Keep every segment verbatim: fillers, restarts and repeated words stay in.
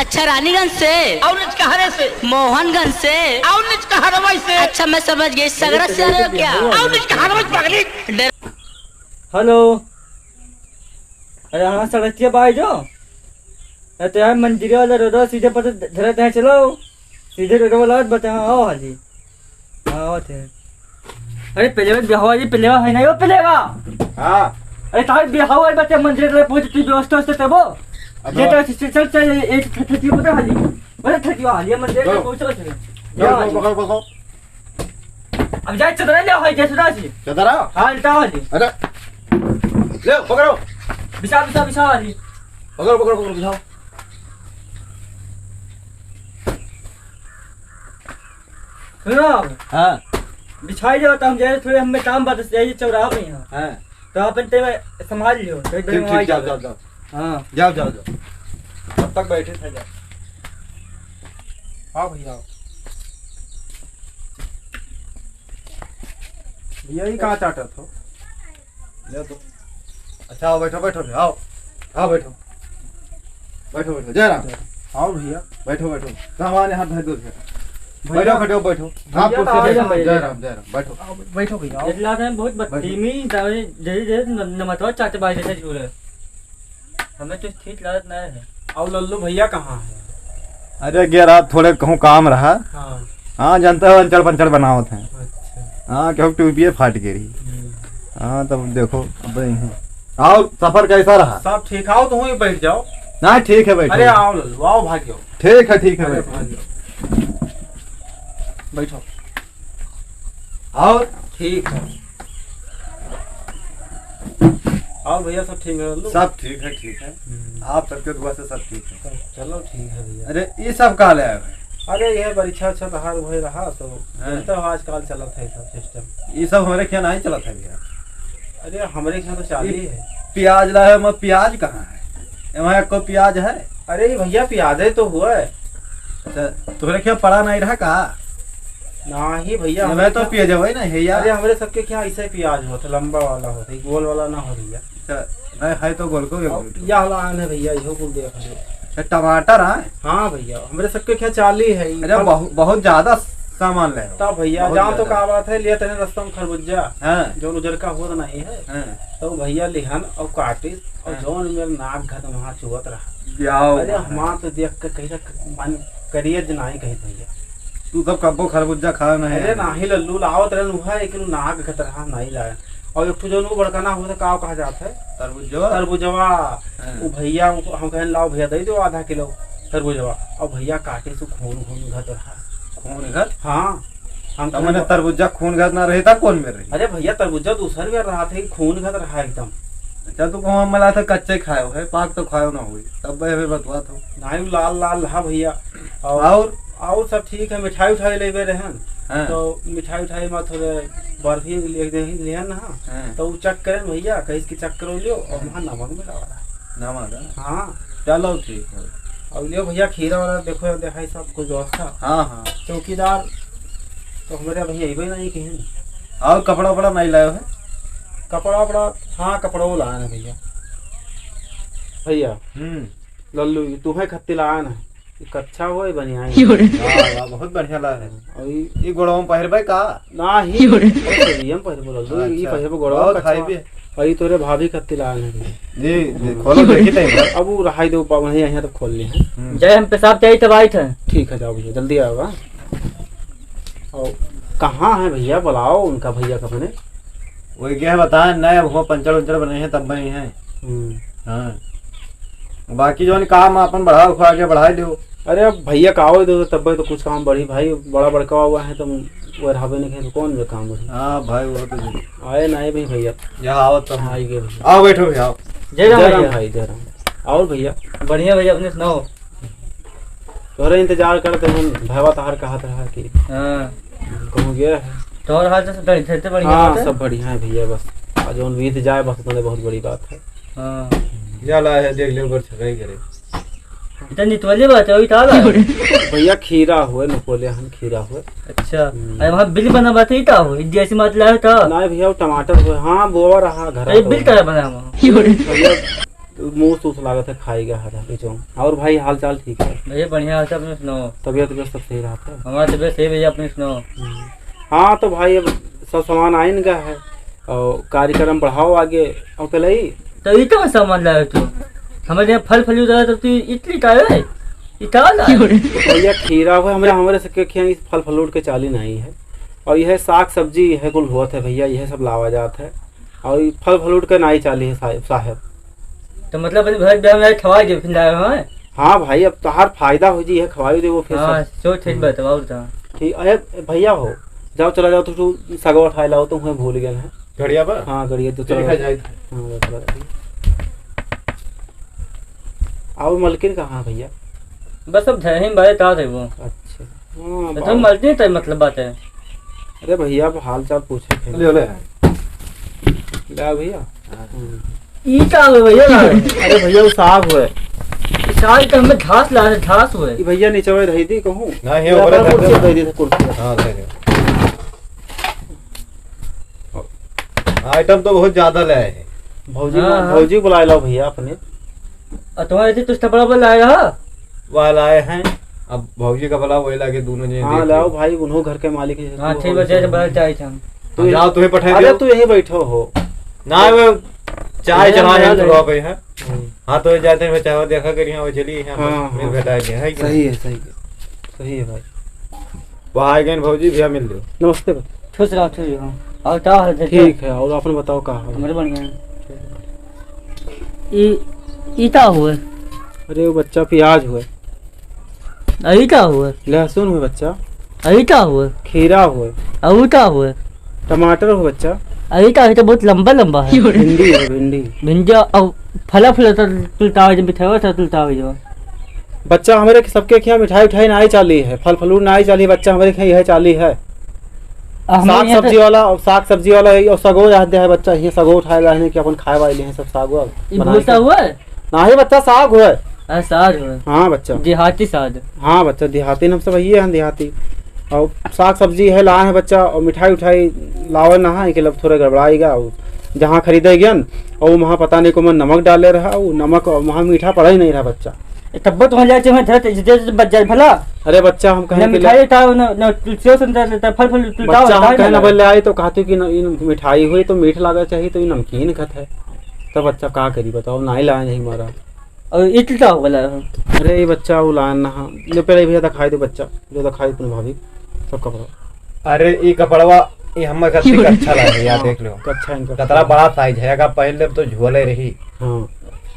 अच्छा, रानीगंज से? और नीच कहरे से? मोहनगंज से? और नीच कहरवई से? अच्छा, मैं समझ गई, सगरा से आ रहे हो क्या? और नीच कहरवई से, पगली। डर- हेलो। अरे हाँ, सड़किया बाई जो। अरे तो यार, मंदिर वाला रोड सीधे पर धरे तहे चलो। सीधे रोड वाला बता, हाँ, आओ हाली। हाँ, आओ थे। अरे पहले बिहावा जी, पहले है ना, वो पहले। हाँ। अरे तार बिहावा बच्चे मंदिर वाला पहुंच, तू व्यवस्था से तबो। अब ये तो चल, चल, चल, एक ठेठी बता हाली। बता ठेठी हाली, मंदिर वाला पहुंचो से। लो, लो, पकड़ो, पकड़ो। अब जाए चदरा ले, हाय, जैसे राजी। चदरा? हाँ, इल्टा हाली। अरे। ले, पकड़ो। बिछा, बिछा, बिछा हाली। पकड़ो, पकड़ो, पकड़ो, बिछाओ। सुनो। हाँ। बिछाई जाओ, तो हम जाए थोड़े, हमें काम बात से जाइए चौराहा पे यहाँ। हाँ। तो अपन ते संभाल लियो, तो एक बार ठीक, वहाँ ठीक, जाओ, जाओ। जाओ, जाओ। हाँ। जाओ, जाओ, जाओ। तब तक बैठे थे, जाओ। आओ भैया, आओ। भैया, ये कहाँ चाटत हो? ले तो। अच्छा, आओ, बैठो, बैठो, आओ। आओ, बैठो। बैठो, बैठो। जय राम। आओ भैया। बैठो, बैठो। सामान यहाँ धर दो। भैया, बैठो, बैठो, बैठो। भैया, आप कुर्सी आओ, बैठो। बैठो। जय राम, जय राम। बैठो। आओ, बैठो भैया, आओ। इतना टाइम बहुत बैठो। बदतमीज, जल्दी, जल्दी न-, नमतवा चाटे बाजे से जुड़े। हमें तो ठीक लागत ना है। और लल्लू भैया कहाँ है? अरे, गया रात थोड़े कहूँ काम रहा। हाँ। हाँ, जानता हो, अंचल पंचल बनावत हैं। अच्छा। हाँ, क्यों ट्यूबिये फाट गई रही। हम्म। हाँ, तब देखो, अब यहीं हैं। और सफर कैसा रहा? सब ठीक, आओ, तुम ही बैठ जाओ। ना, ठीक है, बैठो। अरे, आओ लल्लू, आओ, भाग्यो। ठीक है, ठीक है, अरे, बैठो। भाग्यो। बैठो। और? ठीक है। और भैया, सब ठीक है लल्लू? सब ठीक है, ठीक है। हम्म। आप सबके दुआ से सब ठीक है। चलो, ठीक है भैया। अरे, ये सब का ले आए हैं? अरे, ये परीक्षा अच्छा तहार भय रहा, तो हाँ। जानते हो, आजकल चलत है सब सिस्टम। ये सब हमरे क्या नहीं चलत है भैया? अरे, हमरे यहाँ तो चालू ही है। प्याज लाए, मैं प्याज कहाँ है? यहाँ एको प्याज है? अरे, ये भैया, प्याज है तो हुआ है। अच्छा, तोहरे क्या पड़ा नहीं रहा का? नहीं भैया, ये हमरे तो क्या प्याज है ना, है यार। अरे, हमरे सबके क्या ऐसे प्याज होता, लंबा वाला होता, ये गोल वाला ना हो भैया। अच्छा, नहीं है तो गोल को भी और बोल दो। यह वाला आन है भैया, इहो कुल देख लो। ये टमाटर है? हाँ भैया, हमरे सबके क्या चाली है, ये अरे फल बहुत, बहुत ज्यादा सामान ले हो। तब भैया, बहुत जान तो ज्यादा। का बात है, लिया तने रस्ता में खरबूजा, हाँ। जो उजर का होत नहीं है, हाँ। तो भैया लिहन और काटिस, और हाँ। जौन मेरे नाक घत वहाँ चुअत रहा। जाओ। अरे हमार तो देख के कहीं तक मन करिए जे नहीं कही भैया। तू सब कब्बो खरबूजा खाए नहीं अरे है। नहीं लल्लू, लावत रहन उहे, लेकिन उ नाक घत रहा, नहीं लाए। और एक ठो जौन वो बड़का ना होता, का कहा जात है? तरबूजवा? तरबूजवा। हाँ। उ भैया, उ हम कहन, "लाओ भैया, दे दो आधा किलो तरबूजवा।" और भैया काटे से खून, खून घत रहा। खून घत? हाँ। हम तब कहन, मने तरबूजा खून घत ना रही, तब कौन में रही? अरे भैया, तरबूजा दूसर में रहा था, खून घत रहा एकदम। अच्छा, तू कहूँ मला था कच्चे खायो है, पाक तो खायो ना हुई, तब भाई हमें बतवा था। नहीं, लाल लाल रहा भैया। और और? और सब ठीक है, मिठाई उठाई लेबे रहन। हाँ। तो मिठाई उठाई में थोड़े बर्फी ले दे, लिहन ना। हाँ। तो उ चेक करें भैया, कहिस कि चेक करो लियो, और हाँ। वहाँ नमक मिला रहा। नमक, हाँ? हाँ। चलो ठीक है। और लियो भैया, खीरा वाला देखो, देखा ही सब कुछ व्यवस्था। हाँ, हाँ। चौकीदार तो हमरे भैया अइबे नहीं कहीं। और कपड़ा वपड़ा नहीं लायो है? कपड़ा वपड़ा, हाँ, कपड़ा वो लाए हैं भैया। भैया, हम्म। लल्लू, ये तुम्हें खत्ती लान है। ये कच्छा हो, ये बनियान। वाह, वाह, बहुत बढ़िया लाग है। और ये ये गोड़वा में पहिरबे का? ना ही। ये हम पहिरबो लल्लू, ये अच्छा। पहिरबो गोड़वा बहुत कच्छा। Heavy। और ये तोरे भाभी खत्ती लान है। जी, जी, खोलो, देखी तई। अब वो रहाई दो, पा-, वहीं यहाँ तो खोल ले हैं। हम्म। जय हम पेशाब चाहिए तब आई थे। ठीक है, जाओ भैया, जल्दी आओ, हाँ। और कहाँ है भैया, बुलाओ उनका भैया का अपने। वही क्या है बताएं, नए अब हो पंचर उंचर बने हैं तब बने हैं। हम्म। हाँ। बाकी जौन काम आपन बढ़ाओ, खो आगे बढ़ाई लियो। अरे अब भैया का आवे दो, तब तो कुछ काम बढ़ी भाई, बड़ा बड़का हुआ है तो वो रहबे नहीं कहीं तो कौन जो काम बढ़ी। हाँ भाई, वो तो जी। आए ना आए भी भैया। यहाँ आओ तब। हाँ, आइए भैया। आओ बैठो भैया, आओ। जय राम जय राम भैया। भाई, जय राम। और भैया? बढ़िया भैया, अपने सुनाओ? तोहरे इंतजार करते हम, भैया तहार कहत रहा कि हाँ। कहूँ गया है। तोहर हाल तो सब बढ़िया, सब बढ़िया हाँ, बात है। सब बढ़िया है भैया, बस। आ जौन बीत जाए, बस उतने बहुत बड़ी बात है। हाँ। जाला है, देख ले, ऊपर छकाई करे। इतना नितवले बात है, वही ताला है। भैया खीरा हुए, नपोले हन खीरा हुए। अच्छा। हम्म। अरे वहाँ बिल बना बात ही था, वो जैसी मात लाया था। नहीं भैया, वो टमाटर हुए। हाँ, बोवा रहा घर अरे तो। बिल तरह बना वहाँ। भैया, मूस ऊस लागत है, खाई गया है अभी जो। और भाई, हाल चाल ठीक है? भैया, बढ़िया है, अपने सुनाओ। तबीयत, तबीयत सब सही रहत है? हमार तबीयत सही, भैया, अपने सुनाओ। हम्म। हाँ, तो भाई, अब सब सामान आइन गया है और कार्यक्रम बढ़ाओ आगे। और कल ही तो ई तो सामान लाए तू, हमारे यहाँ फल फलूदा है, तो तू इतनी का है? ई का लाए? भैया, खीरा हुआ, हमरे, हमरे सबके खिया इस फल फलूट के चाली नहीं है। और यह साग सब्जी है, कुल होत है भैया, यह सब लावा जात है। और ई फल फलूट के नाई चाली है साहेब, साहेब। तो मतलब, अपने घर पे हमें खवाई दे, फिर लाए हैं? हाँ भाई, अब तोहार फायदा हो जी, यह खवाई दे वो फिर हाँ, सब। सो ठीक हम्म। बात है, और का? ठीक, अरे भैया हो, जाओ, चला जाओ, तू, तू सगवा उठाए लाओ, तो हुए भूल गए हैं। गड़िया पर? हाँ, गड़िया तो ठीक चला है, जाओ। जाए। हाँ, बस, बस। और मलकिन कहाँ है भैया? बस अब धरही में बारे तात है वो। अच्छा। हाँ, तो बाबा। तुम मलकिन तो मतलब बात है। अरे भैया, अब हाल चाल पूछे थे। ले, ले। ले आ भैया। हाँ। हम्म। ई का हो भैया, लाए? अरे भैया, वो साग हुए। ई साग तो हमें घास ला है, घास हुए। ई भैया, नीचे में रही थी कहूँ। ना, ये ये ऊपर अपना है, कुर्सी धर दे। दे दी थी, कुर्सी। हाँ, दे दे। आइटम तो बहुत ज्यादा ले आए हैं। भौजी हाँ, हाँ। भौजी बुलाए लाओ भैया अपने। और तुम्हारे जी तुझ थपड़ा पर लाए रहा? वह लाए हैं, अब भौजी का बुलाओ, वही लाके दोनों जने हाँ, देख लाओ लो। भाई, उन्हों घर के मालिक हैं, हाँ, तू ठीक हो है, जैसे इसे। बात चाहे हम। तू हाँ, यहीं जाओ, तुम्हें पठाई अरे, दो। तू यहीं बैठो हो। ना, वो चाय यहाँ चढ़ा यहाँ है, जाओ। चढ़वा पे है। हम्म। हाँ, तो जाते हैं, चाय देखा करिए, वो चलिए, यहाँ हाँ, पर मिल हाँ। भेटा के, है कि सही नहीं? है, सही है। सही है भाई। वहाँ आ गए भौजी, भैया मिल लो। नमस्ते भाई। खुश रहो, खुश रहो। और का हाल चाल? ठीक है, और अपन बताओ का हाल? हमारे बढ़िया है। ई, ई का हुए? अरे वो बच्चा प्याज हुए। आ, ई का हुए? लहसुन हुए बच्चा। आ, ई का हुए? खीरा हुए। आ, ऊ का हुए? टमाटर हुए बच्चा। आ, ई का, ई तो बहुत लंबा लंबा है। भिंडी है, भिंडी। भिंडी, अब फला फला तो तुलता हो, जब मिठाई तो तुलता हो जाओ। बच्चा, हमरे सबके खिया मिठाई उठाई नाई चाली है, फल फलूट नाई चाली, बच्चा, हमरे खिया यह चाली है। आ, हमरे साग यहाँ सब्जी तो वाला, और साग सब्जी वाला, और सगो रहते है बच्चा, ये सगो उठाए रहने कि अपन खाए वाले हैं सब सागो अब ई बनाए भूसा के। हुआ है? नाही बच्चा, साग हुए। हाँ, साग हुए। हाँ बच्चा। देहाती साग। हाँ बच्चा, देहाती, हम सब ये हैं देहाती। और साग सब्जी है, लाए हैं बच्चा, और मिठाई उठाई लावे ना है, कि लब थोड़ा गड़बड़ाएगा। और जहाँ खरीदे गयन, और वहाँ पता नहीं को मैं नमक डाले रहा, वो नमक और वहाँ मीठा पड़ा ही नहीं रहा बच्चा। ए, तब्बो तो वहाँ जाए, वहाँ धरत, इज्जत बच जाए भला। अरे बच्चा, हम कहें न कि मिठाई ले उठाओ, न, न तुलसियो से, न, न फल, फल, तुलताओ, बच्चा, हम उठाओ कहें ना ना। बोले आई तो कहती कि न, इन मिठाई हुई तो मीठ लागा चाहिए, तो ये नमकीन खत है। तब बच्चा का करी बताओ, ना ही लाए नहीं मारा। और इतला वाला है। अरे ये बच्चा वो लान ना, जो पहले भैया दिखाई दो बच्चा, जो दिखाई अपने भाभी, सब कपड़ा। अरे ये कपड़वा, ये हमर खातिर अच्छा लागे, यार हाँ, देख लो। अच्छा इनका कतरा कपड़ा। बड़ा साइज है, अगर पहन लेब तो झोले रही। हाँ।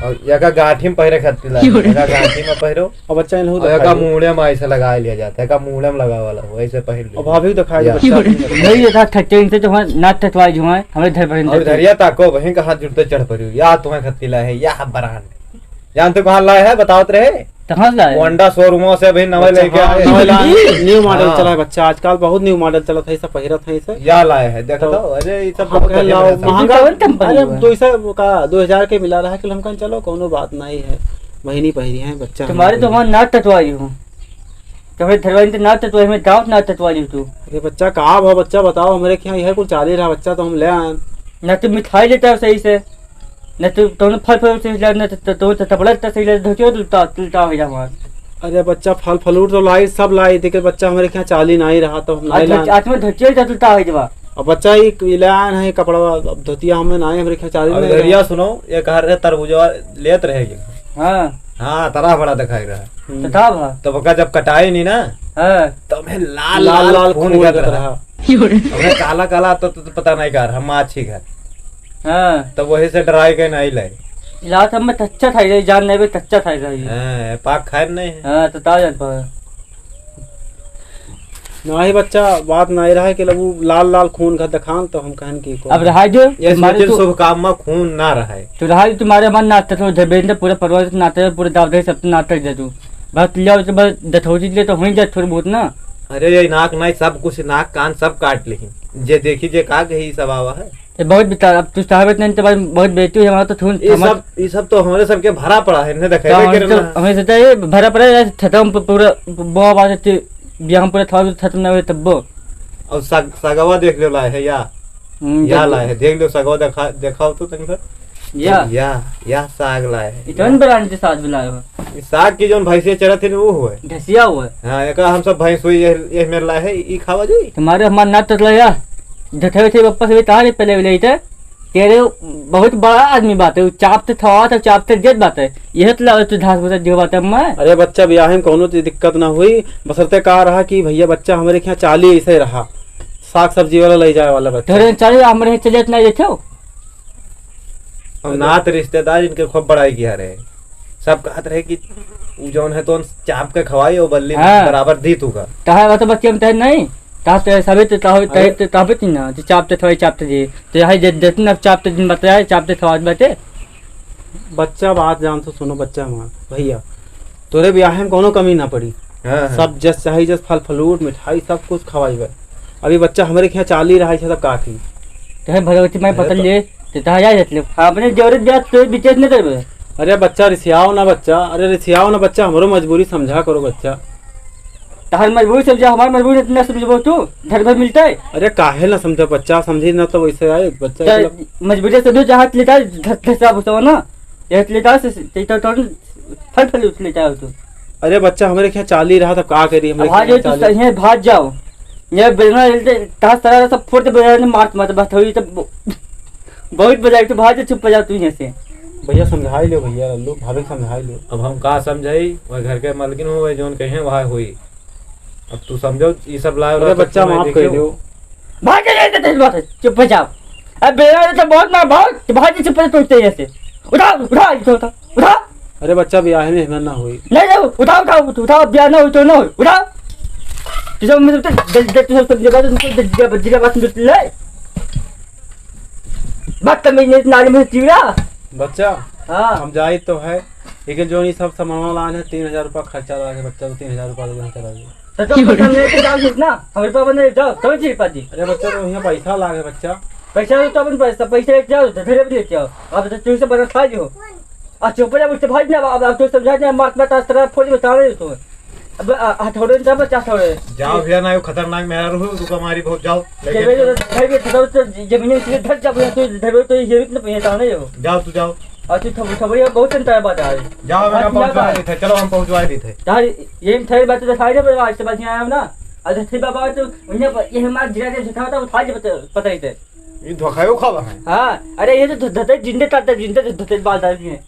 और एका गांठी में पहिरे खातिर लागे, एका गांठी में पहिरो। अब बच्चा इनहु और एका दिखाई दो। मूड़े में ऐसे लगा लिया जाता है, एका मूड़े में लगा वाला हो, ऐसे पहिर लो। अब भाभी दिखाई दो या। बच्चा। नहीं, ये था ठट्टे इनसे तो हमारे नाक टटवाई जो है, हमारे घर पर और इनसे धरिया ताको, वहीं का हाथ जुड़ते चढ़ पड़ी, या तुम्हें खत्ती लाए है, या ब्रांड। जानते कहाँ लाए है, बतावत रहे? कहाँ से लाए? होंडा शोरूमों से अभी नवे अच्छा, लेके हाँ, आए। नवे लाए। न्यू मॉडल हाँ। चला है बच्चा, आजकल बहुत न्यू मॉडल चलत है, सब पहिरत है इसे। या लाए है, देखो तो तो, अरे, ये सब हम बहुत कहे बढ़िया लाओ, बढ़िया सब। महंगा कौन कंपनी अरे, हुआ? दो सौ का, दो हज़ार के मिला रहा है कि हम कहें, चलो, कोनो बात नहीं है, बहिनी पहिरी है, बच्चा तुम्हारे हमारे तो हमारे नाक टटवाई हो, तुम्हें धरवाई तो नाक टटवाई, हमें दांत नाक टटवाई हो तू। अरे बच्चा, का भाव बच्चा, बताओ, हमारे क्या यह कुल चाली रहा बच्चा, तो हम ले आए। ना तो मिठाई लेता है सही से, न तो, तो फल फल से ले, न तो, तो, तो, तो बड़ा सही ले, धोतियो तुलता, तुलता हो जा हमार। अरे बच्चा, फल फलूट तो लाई, सब लाई, लेकिन बच्चा हमरे खिया चाली नाई रहा, तो हम नाई आज, लान। आज में धोतियो तुलता हो जवा। अब बच्चा, ई, ई लान है कपड़वा, अब धोतिया हमें नाई, हमरे खिया चाली अब नाई रहा। धरिया सुनो, ये कहा रहे तरबूजवा लेत रहेगी। हाँ। हाँ, तरा बड़ा दिखाई रहा। हम्म। तो था भा। तब ओका जब कटाई नहीं ना, हाँ। तब है लाल लाल लाल लाल खून खून गिरत गिरत रहा। रहा। अबे काला काला तो, तो, तो पता नहीं का रहा, माछी घर। हाँ। तब वही से डराई के नहीं लाई। इलाज हम में टच्चा था, ये जान नहीं बे, टच्चा था ये। हाँ, पाक खाए नहीं है। हाँ, तो ता जान पावे। नहीं बच्चा, बात नहीं रहा है कि लबू लाल लाल खून का दिखान, तो हम कहन की को अब रहा जो ये हमारे सोचिन तो शुभ काम में खून ना रहे। तो रहा जो तुम्हारे मन ना तो धर्मेंद्र पूरा परिवार से नाते, पूरे दावदे सब नाते दे तू। बस ले आओ तो बस दथौजी ले तो हो ही जाए थोड़ा बहुत ना। अरे ये नाक नहीं, सब कुछ, नाक कान सब काट ली। जे देखी जे का कही, सब आवा है। ये बहुत बेकार, अब तू साहब इतने तो भाई बहुत बेइज्जती हुई, हमारा तो खून ये थमा- सब, ये सब तो हमारे सबके भरा पड़ा है, इन्हें तो देखेबे हमें करना तो, है। हमें सोचा ये भरा पड़ा है, खत्म प-, पूरा ब-, बहुत बात है, बियाह पूरा था, खत्म ना हुए तब वो। और सग-, सगवा देख लो लाए है या? हम्म, या देख लो। लाए है, देख लो सगवा देखा, देखाओ तो तनिक। या। या, या साग लाए हैं। इतन ब्रांड के साग भी लाए हो। ई साग की जौन भैंसिया चरत है, वो हुए। भैंसिया हुए। हाँ, एका हम सब भैंस हुई, ये, ये मेरे लाए है, ई खावा जाई। तुम्हारे हमार ना ततला या। जठे थे बप्पा से भी तारे पहले ले थे। तेरे बहुत बड़ा आदमी बात है, चापते थवा था, चापते देत बात है। यह तो लावे तू घास भूसा दियो बात है मैं। अरे बच्चा, ब्याह में कौनो चीज दिक्कत ना हुई, बसरते का रहा कि भैया बच्चा हमारे यहाँ चाली ऐसे रहा, साग सब्जी वाला ले जाए वाला बच्चा। तोरे चाली हमारे यहाँ चले इतना देखे हो? हम अरे। नात रिश्तेदार इनके खूब बड़ाई किया रहे, सब कहत रहे कि उ जौन है तो चाप के खवाई, वो बल्ली हाँ। बराबर दी तू का। तहार बात बच्चे में तहे नहीं, तहार तो सभी तो तहार, तहे अरे। तो तहबे ती ना, जो चाप ते थवाई, चाप ते दी। तो यही दे, देती ना, चाप ते दिन बताया, चाप ते थवाई बते। बच्चा बात जान तो सुनो, बच्चा हमार, भैया, तोरे ब्याह में कौनो कमी ना पड़ी। हाँ, हाँ। सब जस चाही, जस फल फ्रूट, मिठाई, सब कुछ खवाई बे। अभी बच्चा हमारे यहाँ चाली रहा है, सब का की। तहे भगवती माई अरे पकड़ तो ले, ते तहा जा जात ले। अपने जरूरत ब्याह तो विशेष न करबे। अरे बच्चा, रिसियाओ ना बच्चा, अरे रिसियाओ ना बच्चा, हमरो मजबूरी समझा करो बच्चा। तहार मजबूरी समझा, हमार मजबूरी इतना समझबो तू? घर भर मिलता है? अरे काहे ना समझा बच्चा, समझी ना तो वैसे आए बच्चा, ते मतलब मजबूरी से दो जहाज लेता है, धस-, धसा भुसवा ना। ये लेता है, से, से, ते तो, तो फल फल उठ लेता है तू। अरे बच्चा, हमारे यहाँ चाली रहा, तब का करी, हमारे अब भाग यहाँ जाओ, तू चाली। सही है, भाग जाओ। ये बेलना लेते, तास तरह सब फोड़ दे, बेलना मार, मार, बात हुई तो ब-, बहुत बजाई, तू भाग जा, चुप हो जा तू यहाँ से। भैया समझाई लो, भैया लल्लू, भाभी के समझाई लो। अब हम का समझाई, वह घर के मालकिन हो, वह जौन कहे वह होई। अब तू समझो, ई सब लाए अरे वाला बच्चा, सब माफ कर देखे दो। भाग जा, जा, जा, जा, चुप हो जाओ। अब बेरा तो बहुत मार, बहुत, भाग जा, चुप हो जा, तू यहाँ से। उठा, उठा, इधर उठा, उठा। अरे बच्चा, ब्याह में हिम्मत ना होई। नहीं, नहीं, उठा, उठा, उठा, उठा, ब्याह ना होई तो ना होई, उठा। तू सब, मतलब, तो दे, दे, तू सब, सब जगह, तू सब जगह, जगह बात सुन ले। बात तो मैं नहीं, नाली में चिड़ा। बच्चा, हाँ। हम जाई तो है, लेकिन जो ये सब सामान लान है, तीन हजार रुपया खर्चा लागे, बच्चा को तीन हजार रुपया देना चला गया। तो तुम पैसा नहीं तो जाओ ना, हमारे पापा नहीं जाओ, तो जी पाजी। अरे बच्चा, तो यहाँ पैसा लागे बच्चा। पैसा तो अपन पैसा, पैसा लेके जाओ, तो धीरे भी लेके आओ। अब तो तुमसे बना खा लियो। आ चुप रह, उठते भाई ना, अब, अब तो समझा दे, मार, मार, तास तरह फोड़ में ताने तो। अब, आ, हथौड़े में जाबे, चार हथौड़े। जाओ भैया, ना, यो खतरनाक मेहरारू हो, तू का मारी बहुत, जाओ, लेके जेबे जाओ। तो, भाई, भी खतौड़े तो जमीन में धर जाबे, तो धरबे तो ये भी न पहचाने हो। जाओ, तू जाओ। और तू थब-, थबड़िया बहुत चिंता है बात आज। जाओ, बेटा, आज क्या पहुंचवा बात? देते हैं, चलो, हम पहुंचवा देते हैं। यार, ये ठहर बात तो साइड पर आज से बात नहीं आया ना। आज थे बाबा तो उन्हें प-, ये हमारा जिला के था, उठा के पता, पता ही थे। ये धोखायो खावा है। हाँ, अरे, ये तो ध-, धते जिंदे ताते, जिंदे धते बाल डाल दिए।